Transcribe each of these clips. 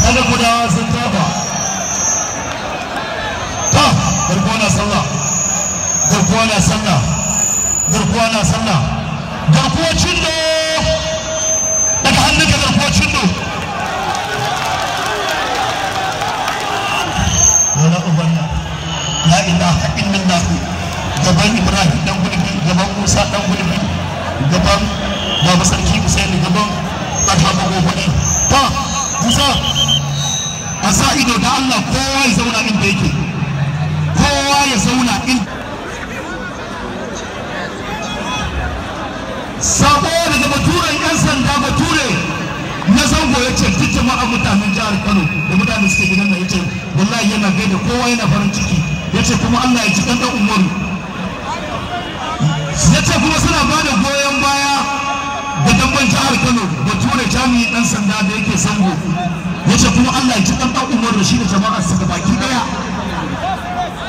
Kada gudawa sun tafa. Ta garkuwa na sallah, garkuwa na sallah, garkuwa na sallah. Garkuwa Cindo, daga hannunka garkuwa Cindo. Wala ubanna, la ilaha illallah. Gaban Ibrahim dan Gulbi, gaban Musa dan Gulbi, gaban Baba Sarki Usaini, gaban Tsaka Magogoni. Ta Musa, a sa ido da Allah, kowa ya zauna inda yake, kowa ya zauna in. Sabo daga baturen yan sanda, bature na zango, ya ce duk jama'a mutanen jihar Kano da mutanen suke gidan nan, ya ce wallahi yana gaida kowa, yana farin ciki. Ya ce kuma Allah ya ji ɗan Umaru. Ya ce kuma suna ba da goyon baya da damban jihar Kano. Bature jami'in ɗan sanda da yake zango ya ce kuma Allah ya ji ɗan Umaru da shi da jama'a su ga baki ɗaya.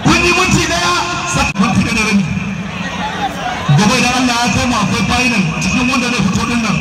Kun yi minti 1, minti 1 da rabi. Gobe idan Allah ya kai mu akwai final. Cikin wanda zai fito din nan